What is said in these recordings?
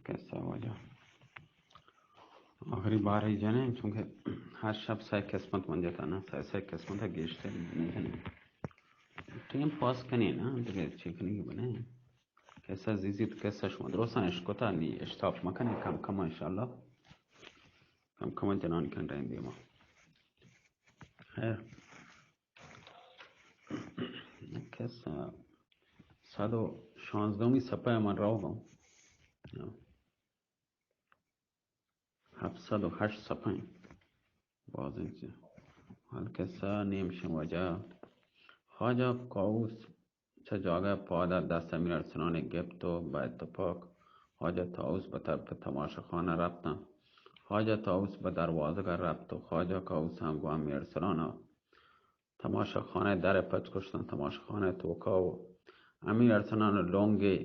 کسہ واجہ آخری بار ہی جنے، چونکہ ہر شپ سئے قسمت من جتا نا، سئے سئے قسمت گیشتر نہیں جنے۔ ٹائم پاس کنے نا، دیگہ چی کنی بنے۔ کسہ زیزی تو کسہ شما درستاں اشکتا نی، اشتاپ مکنے، کم کم انشاءاللہ۔ کم کم جنان کن رہن دیما۔ خیر۔ کسہ صد و شانزدہمی صفحہ من روگا۔ ہفت سد و ہشت صفحہ ایں۔ باز ایں چہ۔ القصہ، نیم شن واجہ۔ خواجہ کاووس چہ جاگہ پاد ءَ دست امیر ارسلان ءَ گپت و بہ اتفاق خواجہ طاووس بہ طرف تماشا خانہ رپتاں۔ خواجہ طاووس بہ دروازگ ءَ رپت و خواجہ کاووس ہم گوں امیر ارسلان ءَ تماشا خانہ ءِ در ءَ پچ کشتاں۔ تماشا خانہ ءِ توکا و امیر ارسلان ءَ لونگے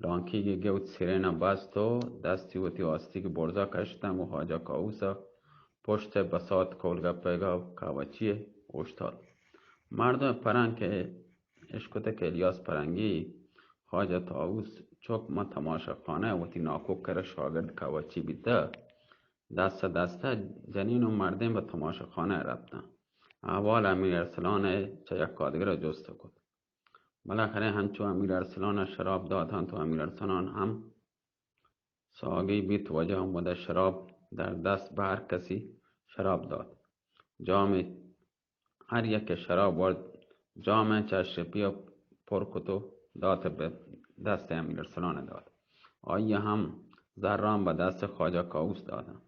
لانکیگے گپت، سرین ءَ بست و دستی وتی آستیگ برزا کشتاں گوں خواجہ کاووس ءَ پشت ءَ بسات کولگپیگ ءَ کاوچی ءَ اوشتات۔ مردم پرنگ کہ اشکتہ کہ الیاس پرنگی، خواجہ طاووس چک ماں تماشا خانہ ءَ وتی ناکو کرا شاگرد کاوچی بیتہ، دست دست ءَ جنین و مردین بہ تماشا خانہ ءَ رپتاں۔ احوال امیر ارسلان ءَ چہ یک آدگر ءَ جست کت۔ بالاخرہ ہنچو امیر ارسلان ءَ شراب داتاں تو امیر ارسلان ہم ساگی بیت، واجہ ہمودا شراب در دست بہ ہر کسی شراب دات۔ جامے ہر یک شراب ورد، جامے چہ شپی پر کت و دات بہ دست امیر ارسلان دات۔ آئی ہم زران بہ دست خواجہ کاووس داتاں۔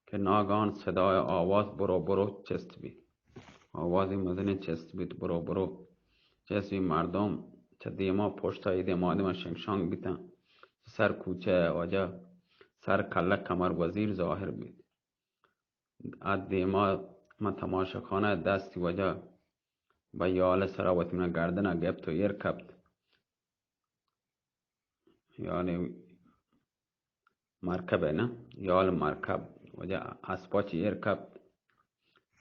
کہ ناگہان صدای آواز برو برو چست بیت۔ آوازی مزنیں چست بیت، برو برو چست بیت۔ مردم چہ دیما پشتا ایدے مادما شنگ شانگ بیتاں۔ چہ سر کوچہ واجہ سر کلہ کمر وزیر ظاہر بیت۔ ات دیما من تماشا خانہ دستی واجہ بہ یال سرا وتی من گردنا گپت و ایر کپت۔ یال مرکب ءَ نہ، یال مرکب۔ واجہ اسپا چہ ایر کپت،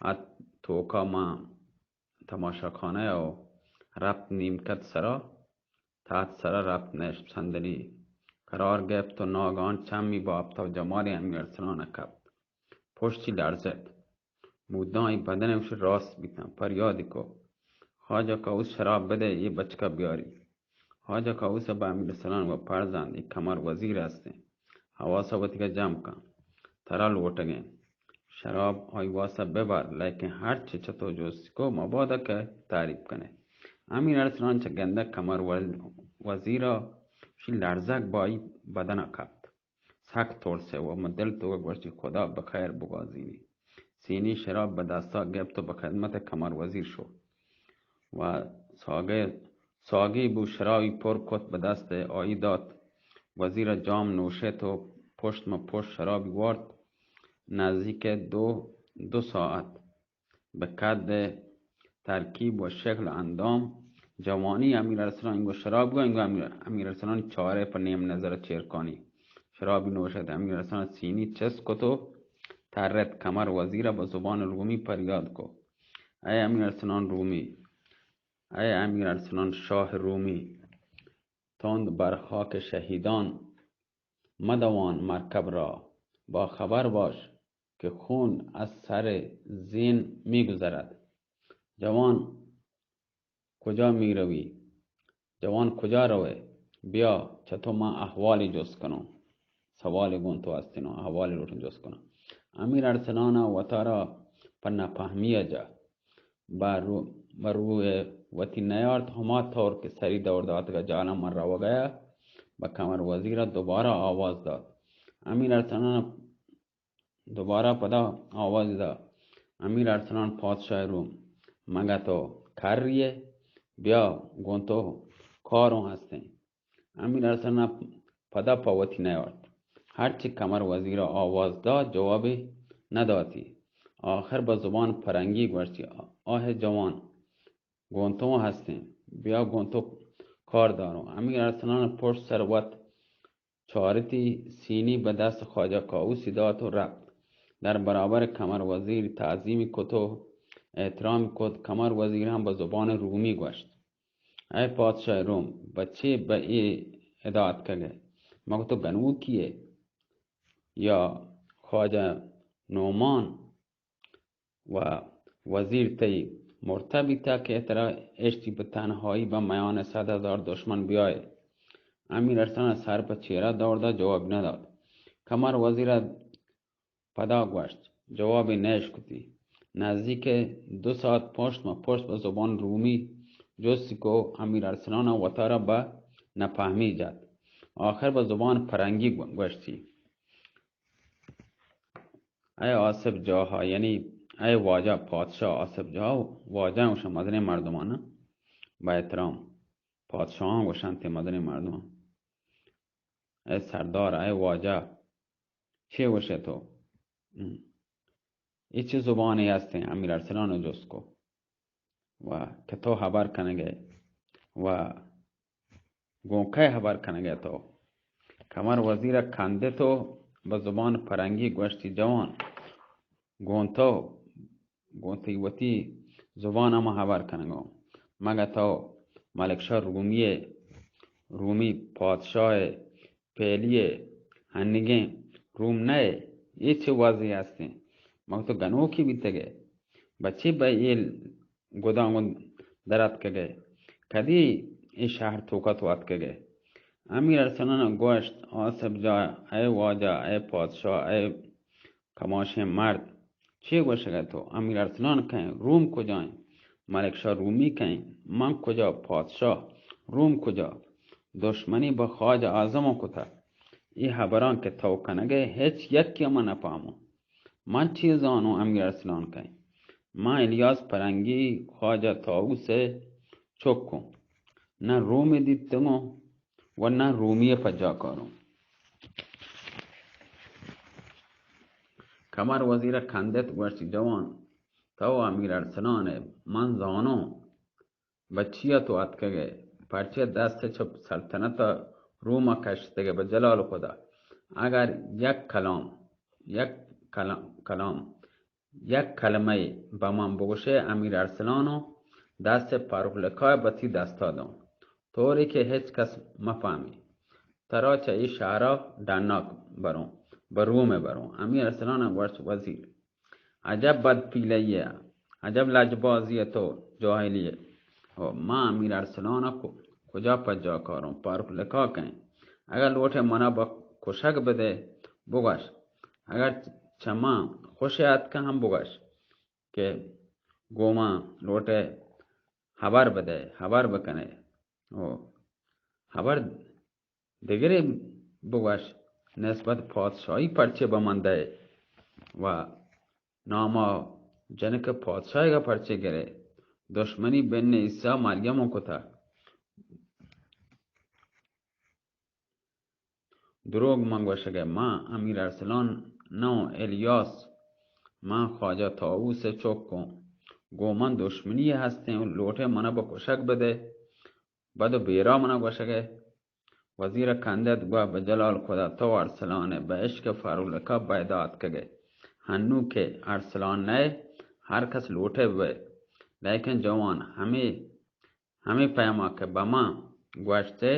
ات توکا ماں تماشا خانہ ءَ و رپت نیمکت سرا، تحت سرا رپت نشت صندلی قرار گپت و ناگہان چمی بہ آفتاب جمال امیر ارسلان ءَ کپت۔ پشتی لرزت۔ موداں آئی بدن ءَ گوش راست بیتاں، پریادی کو، خواجہ کاووس شراب بدے، اے بچکا بیاری۔ خواجہ کاووس ءَ بہ امیر ارسلان و پرزند، اے کمر وزیر ہستیں، حواسا وتیگا جم کن، ترا لوٹگیں۔ شراب آئی واسطہ ببر، لیکن ہرچی چہ تو جست کو مبادا کہ تعریف کنے۔ امیر ارسلان چہ گندگ کمر ول-، وزیرا شی لرزگ بائی بدنا کپت۔ سک ترسے و ماں دل توکا گوشتی خدا بخیر بگوازینی۔ سینی شراب بہ دستا گپت و بہ خدمت کمر وزیر شو و ساگے، ساگی بو شرابی پر کت بہ دست آئی دات۔ وزیر جام نوشت و پشت ماں پشت شرابی وارت۔ نزدیک دو، دو ساعت بہ قد، ترکیب و شکل اندام جوانی امیر ارسلان، انگو شراب گو، انگو امیر، امیر ارسلان چارے پہ نیم نظر چیرکانی۔ شرابی نوشت، امیر ارسلان سینی چست کت و ترت۔ کمر وزیر بہ زبان رومی پریاد کو، اے امیر ارسلان رومی، اے امیر ارسلان شاہ رومی، تند بر خاک شہیدان مدوان مرکب را، با خبر باش که خون از سر زین می‌گذرد. جوان کجا می‌روی؟ جوان کجا روئے؟ بیا، چہ تو من احوالی جست کنوں۔ سوالی گوں تو استنوں، احوالی لوٹوں جست کنوں۔ امیر ارسلان ءَ وتارا پہ نپہمی ءَ جا بہ رو-، بہ روئے وتی نیارت، ہما طور کہ سری دور داتگ ءَ جالاں من روگ ءَ آں، بہ کمر وزیر ءَ دوبارہ آواز دات۔ امیر ارسلان ءَ دوبارہ پدا آواز دات، امیر ارسلان پادشاہ روم، مگہ تو کر ریئے؟ بیا گوں تو کاروں ہستیں۔ امیر ارسلان ءَ پدا پہ وتی نیارت۔ ہرچی کمر وزیر ءَ آواز دات، جوابے نداتی۔ آخر بہ زبان پرنگی گوشتی، آہ جوان، گوں تو ہستیں، بیا گوں تو کار داروں۔ امیر ارسلان پشت سر وت چارتی، سینی بہ دست خواجہ کاووسی دات و رپت۔ در برابر کمر وزیر تعظیمی کت و احترامی کت۔ کمر وزیر ہم بہ زبان رومی گوشت، اے پادشاہ روم، بہ چے بہ اے ادا اتکگ ئے؟ من گو تو گنوکی ئے یا خواجہ نعمان و وزیر تئی مرتا بیتا کہ ترا اشتی پہ تنہائی بہ میان صد ہزار دشمن بیائے؟ امیر ارسلان سر پہ چیرا دور دا، جواب نداد۔ کمر وزیر پدا گوشت، جوابی نیش کتی۔ نزدیک دو ساعت پشت ما پشت بہ زبان رومی جستی کو، امیر ارسلان وتارا بہ نپہمی جت۔ آخر بہ زبان پرنگی گو-، گوشتی، اے آصف جاہا، یعنی اے واجہ پادشاہ آصف جاہا، واجہ گوشن مزنیں مردمانا بہ احترام، پادشاہاں گوشنت مزنیں مردمان۔ اے سردار، اے واجہ، چے گوشے تو؟ ہم۔ اے چے زبانے ہستیں؟ امیر ارسلان جست کو۔ و کہ تو ہبر کنگے و گوں کئے ہبر کنگے تو؟ کمر وزیر کندت و بہ زبان پرنگی گوشتی، جوان، گوں تو، گوں تئی وتی زبان ہم ہبر کنگو۔ مگہ تو ملک شاہ رومی، رومی پادشاہ پیلی ہنگیں روم نئے؟ اے چے وضعی ہستیں؟ مگہ تو گنوکی بیتگے؟ بچے بہ اے گداں گوں در اتکگے؟ کدی اے شہر توکا تو اتکگے؟ امیر ارسلان گوشت، آصف جاہ، اے واجہ، اے پادشاہ، اے کماشیں مرد، چے گوشگے تو؟ امیر ارسلان کئیں؟ روم کجائیں؟ ملک شاہ رومی کئیں؟ من کجا؟ پادشاہ روم کجا؟ دشمنی بہ خواجہ اعظم کتہ۔ اے ہبراں کہ تو کنگے، ہچ یکے من نپہموں۔ من چے زانوں امیر ارسلان کئیں؟ من الیاس پرنگی خواجہ طاووس چکوں۔ نہ رومی دیتگوں و نہ رومی پجاکاروں۔ کمر وزیر کندت گوشت، جوان، تو امیر ارسلان ئے، من زانوں بہ چیا تو اتکگے، پرچے دست چہ سلطنت روم کشتگے بہ جلال خدا۔ اگر یک کلام، یک کلام، کلام، یک کلمہ بہ من بگوشے، امیر ارسلان و دست فرخ لقاء بہ تی دستا دوں، طوری کہ ہچ کس مپہمی۔ ترا چہ اے شہرا ڈناک بروں، بہ روم بروں۔ امیر ارسلان گوشت، وزیر، عجب بد پیلئی ئے، عجب لجبازی ئے تو، جاہلی ئے۔ او ما امیر ارسلان کو-، کجا پجاکاروں؟ فرخ لقاء کئیں؟ اگر لوٹے منا بہ کشگ بدے، بگوش۔ اگر چہ ما خوش اتکہ ہم بگوش کہ گوں ما لوٹے ہبر بدے، ہبر بکنے۔ او ہبر دگرے بگوش، نسبت پادشاہی پرچے بہ من دئے و ناما جنک پادشاہیگا پرچے گرے؟ دشمنی بن عیسی مریم کتہ۔ دروگ من گوشگے، من امیر ارسلان نوں، الیاس، من خواجہ طاووس چکوں۔ گوں من دشمنی ہستیں و لوٹے منا بہ کشگ بدے۔ بد و بیرا منا گوشگے۔ وزیر کندت گوا، بہ جلال خدا تو ارسلان ئے، بہ عشق فرخ لقاء پیدا اتکگے۔ ہنو کہ ارسلان نئے، ہر کس لوٹے بئے۔ لیکن جوان، ہمے، ہمے پیما کہ بہ ما گوشتے،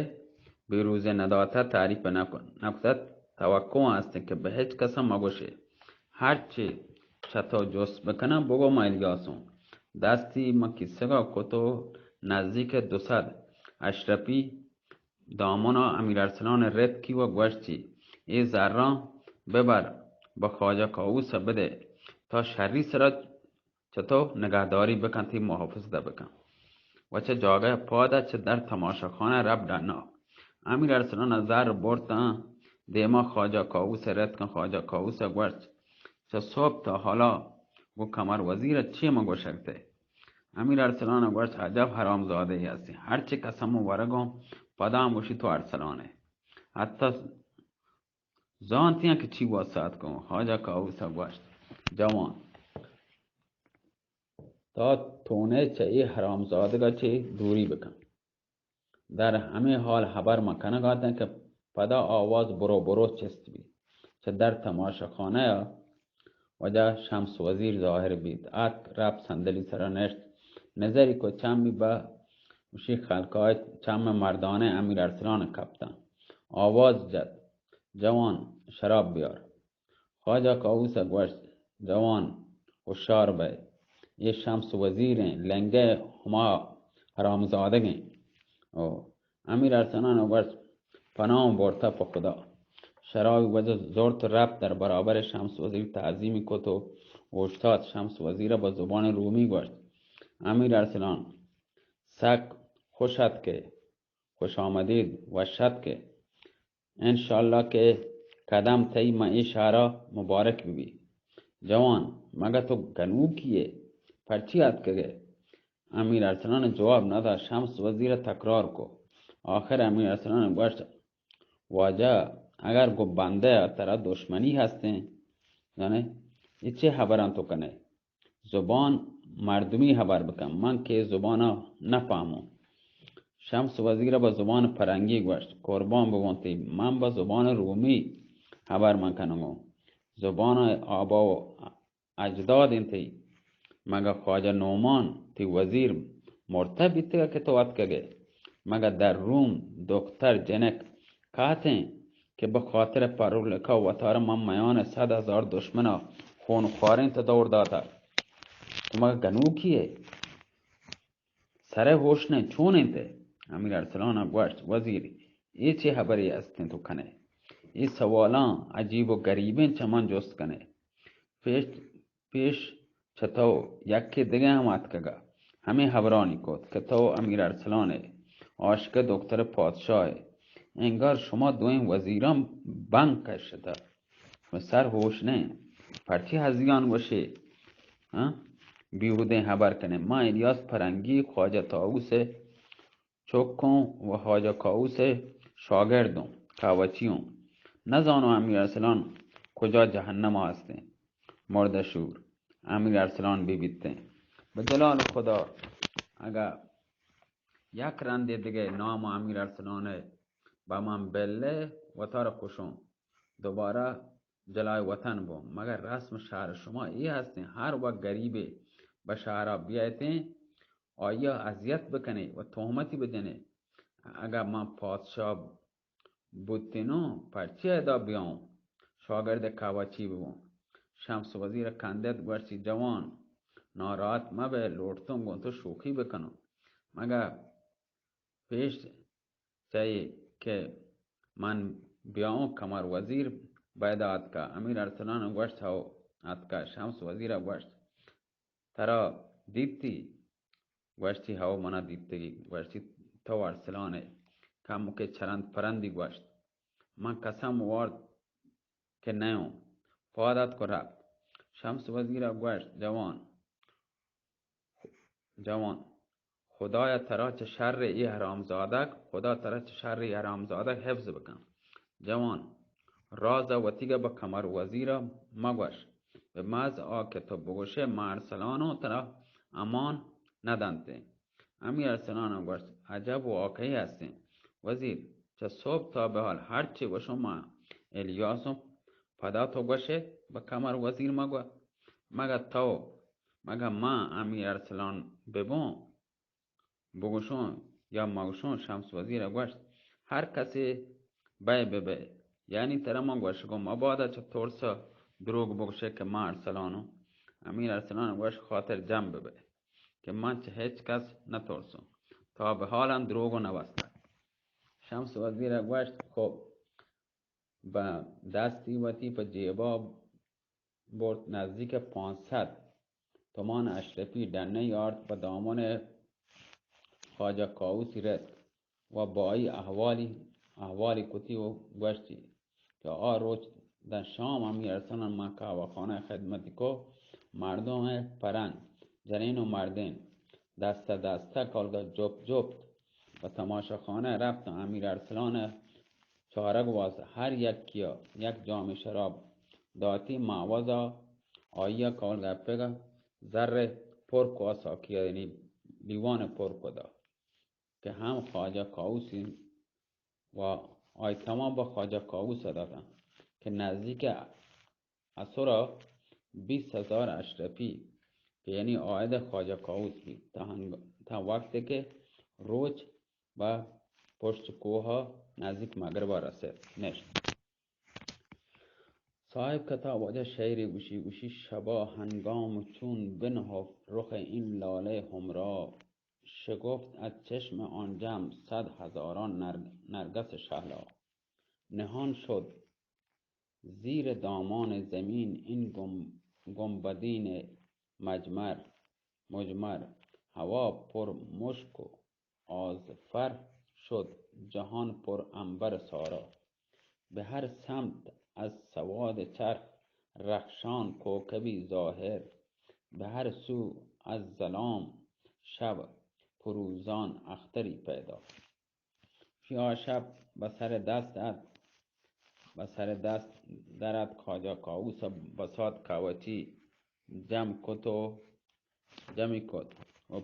بیروزے نداتہ، تعریف نہ ک-، نہ کتہ، توقع ہستیں کہ بہ ہچ کسا مگوشے۔ ہرچی چہ تو جست بکناں، بگو من الیاسوں۔ دستی من کیسگا کت و نزدیک دو سد اشرپی دامنا امیر ارسلان رتکی و گوشتی، اے زراں ببر، بہ خواجہ کاووس بدے، تا شری سرا چہ تو نگہداری بکن، تئی محافظت بکن و چہ جاگہ پادا چہ در تماشاخانہ رپ ڈنا۔ امیر ارسلان زر برتاں، دیما خواجہ کاووس رتکاں۔ خواجہ کاووس گوشت، چہ صبح تا حالا گوں کمر وزیر چی من گوشگتے؟ امیر ارسلان گوشت، عجب حرامزادے ہستی، ہرچی قسم ورگوں پدا ہم گوشی تو ارسلانے۔ حتی زانتیاں کہ چی واسطہ اتکوں۔ خواجہ کاووس گوشت، جوان، تا تونے چہ اے حرامزادگا چہ دوری بکن۔ در ہمے حال ہبر من کنگا اتاں کہ پدا آواز برو برو چست بی۔ چہ در تماشاخانہ ء واجہ شمس وزیر ظاہر بیت۔ اتک، رپت، صندلی سرا نشت۔ نظری کو چمی بہ گوشی خلقای چم مردانہ امیر ارسلان کپتاں۔ آواز جت، جوان، شراب بیار۔ خواجہ کاووس ءَ گوشت، جوان، ہوشیار بئے، اے شمس وزیر ایں، لنگئے ہما حرامزادگ ایں۔ او امیر ارسلان ءَ گوشت، پناہ برتہ پہ خدا۔ شرابی وجہ زرت و رپت، در برابر شمس وزیر تعظیمی کت و اوشتات۔ شمس وزیر ءَ بہ زبان رومی گوشت، امیر ارسلان، سک خوش اتکئے، خوش آمدید، وش اتکئے۔ انشاءاللہ کہ قدم تئی ماں اے شہرا مبارک ببی۔ جوان، مگہ تو گنوکی ئے؟ پرچی اتکگئے؟ امیر ارسلان جواب ندات۔ شمس وزیر تکرار کو۔ آخر امیر ارسلان گوشت، واجہ، اگر گو بندہ ترا دشمنی ہستیں، یعنی اے چے حبراں تو کنئے؟ زبان مردمی ہبر بکن، من کہ زبانا نپہموں۔ شمس وزیر بہ زبان پرنگی گوشت، قربان ببوں تئی، من بہ زبان رومی ہبر من کنگوں۔ زبان آبا و اجداد انت تئی۔ مگہ خواجہ نعمان تئی وزیر مرتہ بیتگا کہ تو اتکگئے؟ مگہ در روم دختر جنک کہتیں کہ بہ خاطر پرولکا وتارا من میان صد ہزار دشمنا خون خواریں تو دور داتگ؟ تو مگہ گنوکی ئے؟ سرئے ہوش نہ، چون انت؟ امیر ارسلان ءَ گوشت، وزیر، اے چے حبرے استیں تو کنئے؟ اے سوالاں عجیب و غریبیں چہ من جست کنئے۔ پیش، پیش چہ تو یکے دگہ ہم اتکگا ہمے حبرانی کت کہ تو امیر ارسلان ئے، عاشق دختر پادشاہ ئے۔ انگار شما دوئیں وزیراں بنگ کشتہ۔ شمئے سر ہوش نہ انت۔ پرچی ہزیان گوشے؟ ہاں؟ بیہودیں ہبر کنے۔ ما الیاس پرنگی، خواجہ طاووس ءِ چکوں و خواجہ کاووس ءِ شاگردوں، کاوچیوں۔ نزانوں امیر ارسلان کجا جہنم ءَ ہستیں۔ مردہ شور، امیر ارسلان بہ بیتیں۔ بہ جلال خدا، اگاں یک رندے دگہ نام امیر ارسلان ءِ بہ من بلے، وتارا کشوں، دوبارہ جلائے وطن بوں۔ مگر رسم شہر شما اے ہستیں، ہر وقت گریبے بہ شہرا بیایتیں، آئیا اذیت بکنے و تہمتی بجنے۔ اگاں من پادشاہ بوتینوں، پرچی ادا بیاؤں، شاگرد کاوچی ببوں؟ شمس وزیر کندت، گوشتی، جوان، ناراحت مبئے، لوٹتوں گوں تو شوخی بکنوں۔ مگہ پیش چہ اے کہ من بیاؤں، کمر وزیر بیدا اتکا؟ امیر ارسلان گوشت، ہو، اتکا۔ شمس وزیر گوشت، ترا دیتی؟ گوشتی، ہو، منا دیتگی۔ گوشتی، تو ارسلان ئے؟ کمکے چرند پرندی گوشت، من قسم وارت کہ نیوں۔ پاد اتک و رپت۔ شمس وزیر گوشت، جوان، جوان، خدایا ترا چہ شر اے حرامزادگ، خدا ترا چہ شر اے حرامزادگ حفظ بکن۔ جوان، راز وتیگا بہ کمر وزیرا مگوش، بہ محض آ کہ تو بگوشے، ما ارسلانوں ترا امان ندنتیں۔ امیر ارسلان گوشت، عجب واقعے ہستیں وزیر، چہ صبح تا بہ حال ہرچی گوشوں ما الیاسوں، پدا تو گوشے بہ کمر وزیر مگو۔ مگہ تو، مگہ ما امیر ارسلان ببوں، بگوشوں یا مگوشوں؟ شمس وزیر گوشت، ہر کسے بئے ببئے، یعنی ترا من گوشگوں مبادا چہ ترس دروگ بگوشے کہ ما ارسلانوں۔ امیر ارسلان گوشت، خاطر جم ببئے کہ من چہ ہچ کس نترسوں، تا بہ حالاں دروگ نہ بستگ۔ شمس وزیر گوشت، خب۔ بہ دستی وتی پہ جیبا برت، نزدیک پانصد تومان اشرفی ڈنی آرت، پہ دامن خواجہ کاووسی رست و با آئی احوالی، احوالی کتی و گوشتی کہ آ روچ داں شام امیر ارسلان من قہوہ خانہ خدمتی کو، مردم پرنگ، جنین و مردین، دستہ دستہ کالگا جپت جپت و تماشا خانہ رپت۔ امیر ارسلان چارگ واست، ہر یکیا یک جام شراب داتی، معوضا آئیا کالگپگا زر پر کو، ساکیا یعنی لیوان پر کو دا کہ ہم خواجہ کاووسی و آئی تمام بہ خواجہ کاووس داتاں کہ نزدیک عصرا بیست ہزار اشرفی کہ یعنی عائد خواجہ کاووس بیت، تا ہنگ-، تا وقتے کہ روچ بہ پشت کوہا نزدیک مغربا رسیت، نشت۔ صاحب کتاب واجہ شعرے گوشی، گوشی: شبا ہنگام چون بنہفت رخ این لاله ہمرا، شگفت از چشم آن جم صد هزاران نر-، نرگس شهلا. نهان شد زیر دامان زمین این گم-، گنبدین مجمر، مجمر. هوا پر مشک و آذفر شد، جهان پر عنبر سارا. به هر سمت از سواد چرخ رخشان کوکبی ظاهر، به هر سو از ظلام شب پروزان اختری پیدا. شیا شپ بہ سر دست ات، بہ سر دست در ات، خواجہ کاووس ء بسات کاوچی جم کت و جمی کت و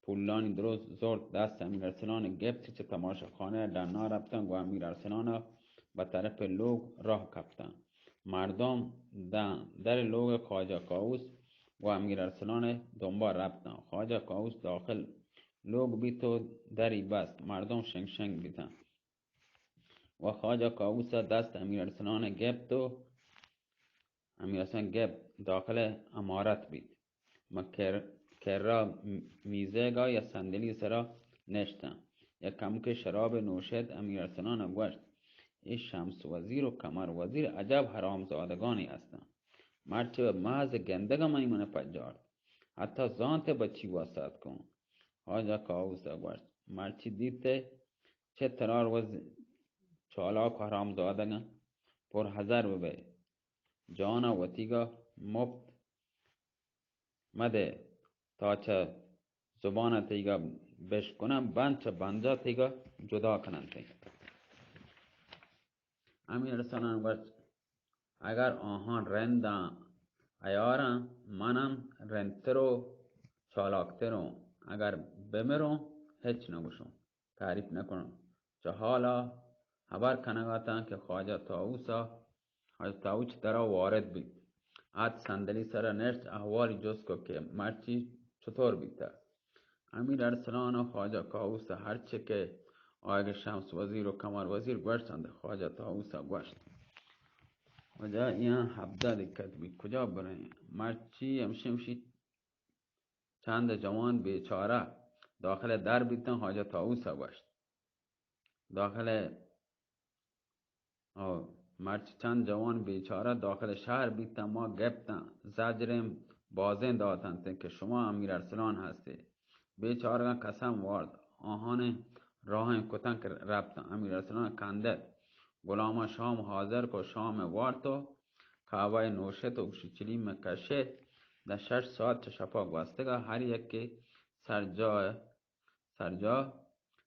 پولانی درست زرت دست امیر ارسلان گپت، چہ تماشا خانہ ڈنا رپتن، گو امیر ارسلان بہ طرف لوگ راہ کپتن. مردم داں در لوگ خواجہ کاووس گو امیر ارسلان دنبال رپتن. خواجہ کاووس داخل لوگ بیت و دری بست، مردم شنگ شنگ بیتن و خواجہ کاووس ء دست امیر ارسلان ء گپت و امیر ارسلان گپت داخل امارت بیت. ما کر-، کرا میزگا یا صندلی سرا نشتن، یا کمکے شراب نوشت. امیر ارسلان ء گوشت: اے شمس وزیر و قمر وزیر عجب حرام زادگانی ہستن. مرچی و محض گندگ ء منی من پجارت. حتی زانت بہ چی واسطہ اتکوں؟ خواجہ کاووس ء گوشت: مرچی دیت ئے چہ ترار و ز-، چالاک و حرام زادگاں پر حذر ببئے. جان ء وتیگا مپت مدئے، تا چہ زبان ء تیگا بشکنن، بند چہ بنجا تیگا جدا کنن تئی. امیر ارسلان گوشت: اگر آہاں رنداں عیاراں، منم رندتر و چالاکتر اوں. اگر بمروں، ہچ نگوشوں، تعریف نکنوں. چہ حالا ہبر کنگا اتاں کہ خواجہ طاووسا، خواجہ طاووس درا وارد بیت. ات صندلی سرا نشت، احوالی جست کو کہ مرچی چطور بیتہ. امیر ارسلان و خواجہ کاووس ء ہرچے کہ آیگ شمس وزیر و قمر وزیر گوشت انت، خواجہ طاووس ء گوشت: واجہ، ایاں ہبدہ دقت بیت، کجا بریں؟ مرچی ہمشی ہمشی چند جوان بیچارہ داخل در بیتن، خواجہ طاووس ء گوشت، داخل او مرچی چند جوان بیچارہ داخل شہر بیتاں، ما گپتاں، زجریں بازیں داتنت کہ شما امیر ارسلان ہستے. بیچارگاں قسم وارت، آہانیں راہیں کتاں کہ رپتاں. امیر ارسلان کندت، غلاماں شام حاضر کو، شام وارت و قہوہ نوشت و گوشی چلیم کشت. داں شش ساعت چہ شپا گوستگا، ہر یکے سرجاہ سرجاہ،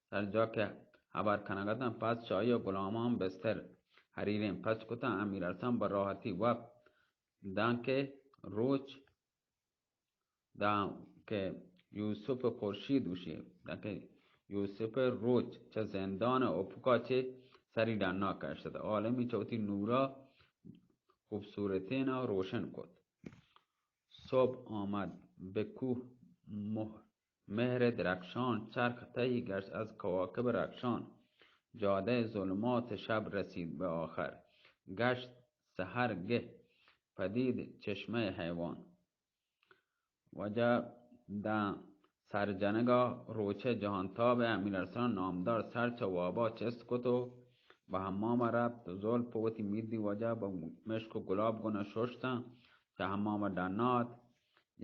سرجاہ کہ ہبر کنگ اتاں، پس چہ آئی ء غلاماں بستر حریریں پچ کتاں، امیر ارسلان بہ راحتی وپت. دانکہ روچ، دانکہ یوسف خورشید گوشی، دانکہ یوسف روچ چہ زندان ء اپکا چہ سری ڈنا کشت، عالمی چہ وتی نورا خوبصورتین ء روشن کت. صبح آمد به کوه مه-، مهر درخشان، چرخ تهی گشت از کواکب رخشان. جادهٔ ظلمات شب رسید به آخر، گشت سحر گه پدید چشمهٔ حیوان. واجہ داں سرجنگا روچ ء جہانتاب ء امیر ارسلان نامدار سر چہ وابا چست کت و بہ حمام ء رپت. زلف پہ وتی میدی واجہ بہ مشک و گلاب گون ء ششتاں، چہ حمام ء ڈنا ات.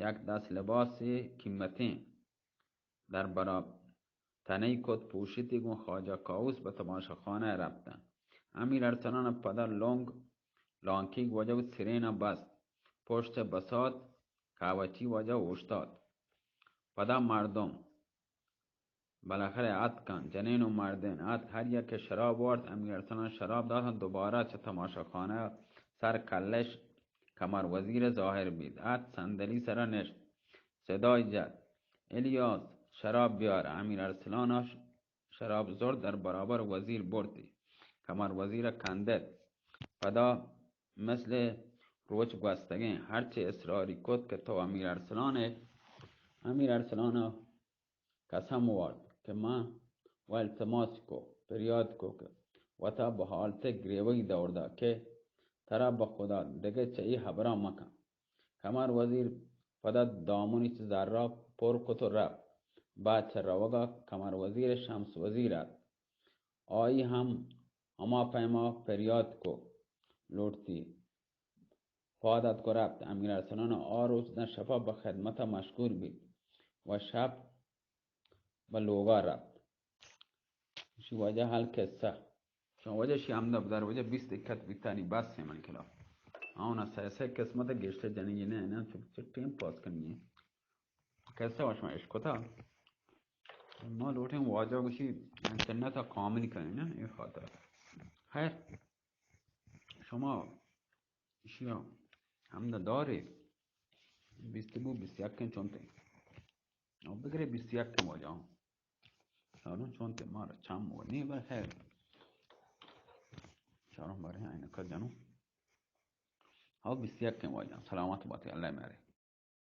یک دست لباسے قیمتیں در برا تنی کت، پوشتی، گوں خواجہ کاووس بہ تماشا خانہ ء رپتاں. امیر ارسلان ء پدا لنگ لانکیگ واجہ و سرین ء بست، پشت ء بسات کاوچی واجہ اوشتات. پدا مردم بالاخرہ اتکاں، جنین و مردین اتک، ہر یک ء شراب وارت. امیر ارسلان شراب داتاں، دوبارہ چہ تماشا خانہ سر کلش قمر وزیر ظاہر بیت. ات صندلی سرا نشت، صدای جت: الیاس، شراب بیار. امیر ارسلان ش-، شراب زرت، در برابر وزیر برتی. قمر وزیر کندت. پدا مثل روچ گوستگیں، ہرچے اصراری کت کہ تو امیر ارسلان ئے، امیر ارسلان قسم وارت کہ من و التماس کو، پریات کو کہ وتا بہ حالت گریوگی دور دا کہ ترا بہ خدا دگہ چہ اے ہبراں مکن۔ کمر وزیر پدا دامنی چہ زرا پر کت و رفت۔ بعد چہ روگا کمر وزیر شمس وزیر ات۔ آئی ہم ہما پیما پریات کو لوٹتی۔ پاد اتک و رفت۔ امیر ارسلان آ روچ داں شپا بہ خدمتا مشغول بیت و شپ بہ لوگا رفت۔ اشی واجہ حال قصہ۔ چون واجہ اشی ہمدا بدار واجہ بیست اکت بیتانی بس ہے من کلا۔ آؤنا سہ سہ قسمت گیشتر جنگی نہ، نہ چپ چپ ٹیم پاس کنی ہے۔ قصہ وش ما اشکتا۔ ما لوٹیں واجہ گوشی انٹرنیٹ کامل کنی نا، اے خاطر۔ خیر، شما اشیا ہمدا دارے، بیست بو، بیست یک چونتے۔ او بگرے بیست یک واجہ۔ چاروں چونتے مارا چم و نی بر خیر۔ چاروں بارے اینکا جنو۔ او بیست یک واجہ۔ سلامت باتے، اللہ میارے۔